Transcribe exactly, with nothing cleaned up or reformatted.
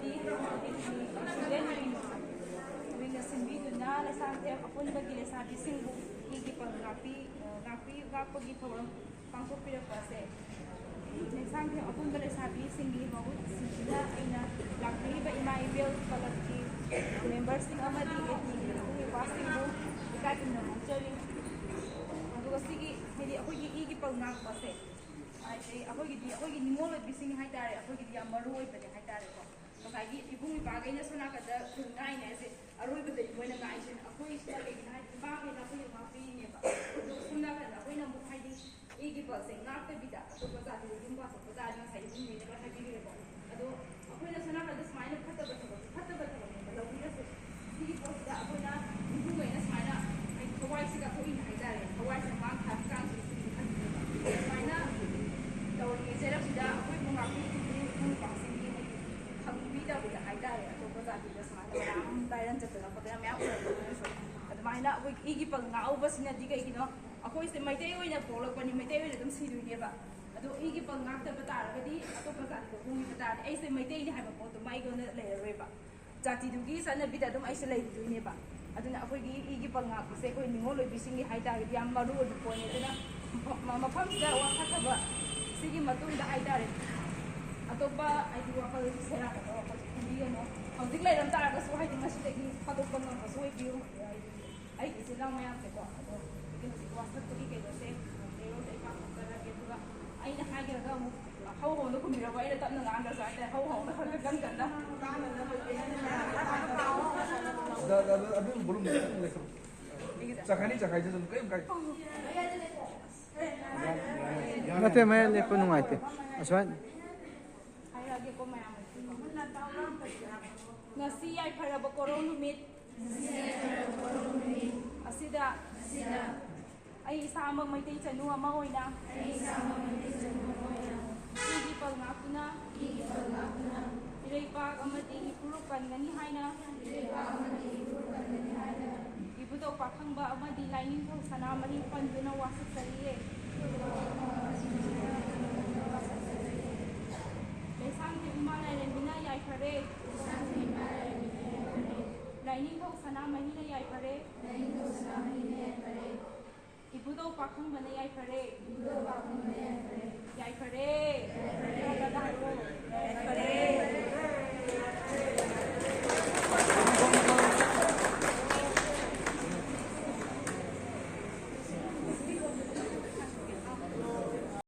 Student Wing, Wingꯅ ꯁꯤꯟꯕꯤꯗꯨꯅ ꯂꯩꯁꯥꯡꯊꯦꯝ ꯑꯄꯨꯟꯕꯒꯤ ꯂꯩꯁꯥꯕꯤꯁꯤꯡꯕꯨ ꯏꯒꯤ ꯄꯜ ꯉꯥꯛꯄꯤ, ꯉꯥꯛꯄꯤ, ꯉꯥꯛꯄꯒꯤ ꯊꯧꯔꯝ ꯄꯥꯡꯊꯣꯛꯄꯤꯔꯛꯄ ꯑꯁꯦ ꯂꯩꯁꯥꯡꯊꯦꯝ ꯑꯄꯨꯟꯕ ꯂꯩꯁꯥꯕꯤꯁꯤꯡꯒꯤ ꯃꯍꯨꯠ ꯁꯤꯟꯗꯨꯅ ꯑꯩꯅ ꯂꯥꯛꯄꯤꯔꯤꯕ ꯏꯃꯥ ꯏꯕꯦꯜ ꯀ꯭ꯂꯕꯀꯤ ꯃꯦꯝꯕꯔꯁꯤꯡ ꯑꯃꯗꯤ ꯑꯦ ꯇꯤꯒꯤ ꯃꯤꯑꯣꯏ ꯋꯥꯁꯤꯡꯕꯨ ꯏꯀꯥꯏ ꯈꯨꯝꯅꯕ ꯐꯣꯡꯖꯔꯤ꯫ ꯑꯗꯨꯒ ꯁꯤꯒꯤ, ꯍꯥꯏꯗꯤ, ꯑꯩꯈꯣꯏꯒꯤ ꯏꯒꯤ ꯄꯜ ꯉꯥꯛꯄꯁꯦ, ꯍꯥꯏꯗꯤ, ꯑꯩꯈꯣꯏꯒꯤꯗꯤ, ꯑꯩꯈꯣꯏꯒꯤ ꯅꯤꯡꯉꯣꯜ ꯑꯣꯏꯕꯤꯁꯤꯡ ꯍꯥꯏꯇꯥꯔꯦ, ꯑꯩꯈꯣꯏꯒꯤꯗꯤ ꯌꯥꯝ ꯃꯔꯨ ꯑꯣꯏꯕꯅꯦ ꯍꯥꯏꯇꯥꯔꯦꯀꯣ꯫ ꯉꯁꯥꯏꯒꯤ ꯏꯕꯨꯡ ꯏꯄꯥꯈꯩꯅ ꯁꯣꯝ ꯅꯥꯀꯟꯗ ꯈꯨꯟ ꯉꯥꯛꯏꯅꯦ ꯍꯥꯏꯁꯦ, ꯑꯔꯣꯏꯕꯗꯩ ꯃꯣꯏꯅ ꯉꯥꯛꯏꯁꯤꯅ ꯑꯩꯈꯣꯏꯁꯤꯅ ꯀꯩꯒꯤꯅꯣ ꯍꯥꯏꯗꯤ ꯏꯄꯥꯈꯩꯅ ꯑꯩꯈꯣꯏ ꯉꯥꯛꯄꯤꯔꯤꯅꯦꯕ꯫ ꯑꯗꯨꯒ ꯁꯣꯝ ꯅꯥꯀꯟꯗ ꯑꯩꯈꯣꯏꯅ ꯑꯃꯨꯛ, ꯍꯥꯏꯗꯤ, ꯏꯒꯤ ꯄꯜꯁꯦ ꯉꯥꯛꯇꯕꯤꯗ ꯑꯇꯣꯞꯄ ꯖꯥꯇꯤꯗ ꯌꯨꯝ ꯄꯥꯟꯊꯣꯛꯄ ꯇꯥꯔꯗꯤ ꯉꯁꯥꯏ ꯏꯕꯨꯡꯉꯩꯅ ꯂꯣꯏ ꯍꯥꯏꯕꯤꯈ꯭ꯔꯦꯀꯣ꯫ ꯑꯗꯣ ꯑꯩꯈꯣꯏꯅ ꯁꯣꯝ ꯅꯥꯀꯟꯗ ꯁꯨꯃꯥꯏꯅ ꯐꯠꯇꯕ ꯊꯕꯛꯁꯦ ꯐꯠꯇꯕ ꯊꯕꯛꯅꯦꯕ ꯂꯧꯕꯤꯔꯁꯦ꯫ ꯁꯤꯒꯤ ꯄꯣꯠꯁꯤꯗ ꯑꯩꯈꯣꯏꯅ ꯏꯕꯨꯡꯉꯩꯅ ꯁꯨꯃꯥꯏꯅ, ꯍꯥꯏꯗꯤ, ꯊꯋꯥꯏꯁꯦ ꯀꯠꯊꯣꯛꯏꯅꯦ ꯍꯥꯏꯇꯥꯔꯦ, ꯊꯋꯥꯏꯁꯦ ꯃꯥꯡ ꯊꯥ ꯍꯛꯆꯥꯡꯁꯦ ꯁꯨꯝ ꯈꯟꯕꯤꯕ꯫ ꯁꯨꯃꯥꯏꯅ ꯇꯧꯔꯤꯉꯩ ꯆꯩꯔꯛꯁꯤꯗ ꯑꯩꯈꯣꯏ ꯃꯉꯥ ꯅꯨꯄꯥꯁꯤꯡꯒꯤ, ꯍꯥꯏꯗꯤ, ꯈꯪꯕꯤꯗꯕꯗ ꯍꯥꯏꯇꯥꯔꯦ, ꯑꯇꯣꯞꯄ ꯖꯥꯇꯤꯗ ꯁꯨꯃꯥꯏꯅ ꯃꯌꯥꯝ ꯂꯥꯏꯔꯟ ꯆꯠꯇꯅ ꯈꯣꯠꯇꯅ ꯃꯌꯥꯝ ꯎꯔꯛꯄꯗꯨꯅꯁꯨ꯫ ꯑꯗꯨꯃꯥꯏꯅ ꯑꯩꯈꯣꯏ ꯏꯒꯤ ꯄꯜ ꯉꯥꯛꯍꯧꯕꯁꯤꯅꯗꯤ ꯀꯩꯒꯤꯅꯣ? ꯑꯩꯈꯣꯏꯁꯦ ꯃꯩꯇꯩ ꯑꯣꯏꯅ ꯄꯣꯛꯂꯛꯄꯅꯤ, ꯃꯩꯇꯩ ꯑꯣꯏꯅ ꯑꯗꯨꯝ ꯁꯤꯗꯣꯏꯅꯦꯕ꯫ ꯑꯗꯣ ꯏꯒꯤ ꯄꯜ ꯉꯥꯛꯇꯕ ꯇꯥꯔꯒꯗꯤ ꯑꯇꯣꯞꯄ ꯖꯥꯇꯤꯗ ꯍꯣꯡꯈꯤꯕ ꯇꯥꯔꯗꯤ ꯑꯩꯁꯦ ꯃꯩꯇꯩꯅꯤ ꯍꯥꯏꯕ ꯄꯣꯠꯇꯨꯃ ꯑꯩꯉꯣꯟꯗ ꯂꯩꯔꯔꯣꯏꯕ꯫ ꯖꯥꯇꯤꯗꯨꯒꯤ ꯆꯠꯅꯕꯤꯗ ꯑꯗꯨꯝ ꯑꯩꯁꯦ ꯂꯩꯈꯤꯗꯣꯏꯅꯦꯕ꯫ ꯑꯗꯨꯅ ꯑꯩꯈꯣꯏꯒꯤ ꯏꯒꯤ ꯄꯜ ꯉꯥꯛꯄꯁꯦ ꯑꯩꯈꯣꯏ ꯅꯤꯉꯣꯜ ꯑꯣꯏꯕꯤꯁꯤꯡꯒꯤ ꯍꯥꯏꯇꯥꯔꯒꯗꯤ ꯌꯥꯝ ꯃꯔꯨ ꯑꯣꯏꯕ ꯄꯣꯠꯅꯤ꯫ ꯑꯗꯨꯅ ꯃꯐꯝ-, ꯃꯐꯝꯁꯤꯗ ꯋꯥꯁꯛꯈ꯭ꯕ ꯁꯤꯒꯤ ꯃꯇꯨꯡꯗ ꯍꯥꯏꯇꯥꯔꯦ, ꯑꯇꯣꯞꯄ, ꯍꯥꯏꯗꯤ, ꯋꯥꯈꯜ ꯁꯦꯔꯥꯟꯅꯕ ꯋꯥꯈꯜꯁꯦ ꯈꯟꯕꯤꯒꯅꯨ꯫ ꯍꯧꯖꯤꯛ ꯂꯩꯔꯝ ꯇꯥꯔꯒꯁꯨ, ꯍꯥꯏꯗꯤ, ꯉꯁꯤꯗꯒꯤ ꯊꯥꯗꯣꯛꯄ ꯉꯝꯕꯁꯨ ꯑꯣꯏꯕꯤꯌꯨ꯫ ꯑꯩꯒꯤ ꯏꯆꯤꯜ ꯏꯅꯥꯎ ꯃꯌꯥꯝꯁꯦꯀꯣ, ꯑꯗꯣ ꯑꯩꯒꯤ ꯍꯧꯖꯤꯛ ꯋꯥꯁꯛꯄꯒꯤ ꯀꯩꯅꯣꯁꯦ ꯇꯦꯔꯣꯜꯁꯦ ꯑꯩ ꯄꯥꯊꯣꯛꯆꯔꯒꯦ, ꯑꯗꯨꯒ ꯑꯩꯅ ꯍꯥꯏꯈ꯭ꯔꯒ ꯑꯃꯨꯛ ꯍꯧ ꯍꯧꯅ ꯈꯨꯝꯕꯤꯔꯛꯑꯣ꯫ ꯑꯩꯅ ꯇꯞꯅ ꯉꯥꯡꯗ꯭ꯔꯁꯨ ꯍꯥꯏꯇꯥꯔꯦ, ꯍꯧ ꯍꯧꯅ ꯈꯔ ꯈꯔ ꯀꯟ ꯀꯟꯅ꯫ ꯑꯗ, ꯑꯗ, ꯑꯗꯨ ꯕꯣꯂꯨꯝ ꯂꯩꯈꯠꯂꯣ꯫ ꯆꯈꯥꯏꯅꯤ, ꯆꯈꯥꯏꯁꯤ ꯑꯗꯨꯝ, ꯀꯔꯤꯝ ꯀꯥꯏꯗꯦ꯫ ꯅꯠꯇꯦ, ꯃꯌꯥꯏ ꯂꯦꯞꯄ ꯅꯨꯡꯉꯥꯏꯇꯦ꯫ ꯑꯁꯨꯃꯥꯏꯅ꯫ ꯍꯥꯏꯔꯛꯑꯒꯦꯀꯣ ꯃꯌꯥꯝ꯫ ꯉꯁꯤ ꯌꯥꯏꯐꯔꯕ ꯀꯣꯔꯧ ꯅꯨꯃꯤꯠ ꯑꯁꯤꯗ ꯑꯩ ꯏꯁꯥꯃꯛ ꯃꯩꯇꯩ ꯆꯅꯨ ꯑꯃ ꯑꯣꯏꯅ ꯏꯒꯤ ꯄꯜ ꯉꯥꯛꯇꯨꯅ ꯏꯔꯩꯄꯥꯛ ꯑꯃꯗꯤ ꯏꯐꯨꯔꯨꯞ ꯀꯟꯒꯅꯤ ꯍꯥꯏꯅ ꯏꯕꯨꯙꯧ ꯄꯥꯈꯪꯕ ꯑꯃꯗꯤ ꯂꯥꯏꯅꯤꯡꯊꯧ ꯁꯅꯥꯃꯍꯤ ꯄꯟꯗꯨꯅ ꯋꯥꯁꯛꯆꯔꯤꯌꯦ꯫ ꯂꯩꯁꯥꯡꯊꯦꯝ ꯏꯃꯥ ꯂꯥꯏꯔꯦꯝꯕꯤꯅ ꯌꯥꯏꯐꯔꯦ꯫ ꯐꯔꯦ꯫ ꯏꯕꯨꯙꯧ ꯄꯥꯈꯪꯕꯅ ꯌꯥꯏꯐꯔꯦ꯫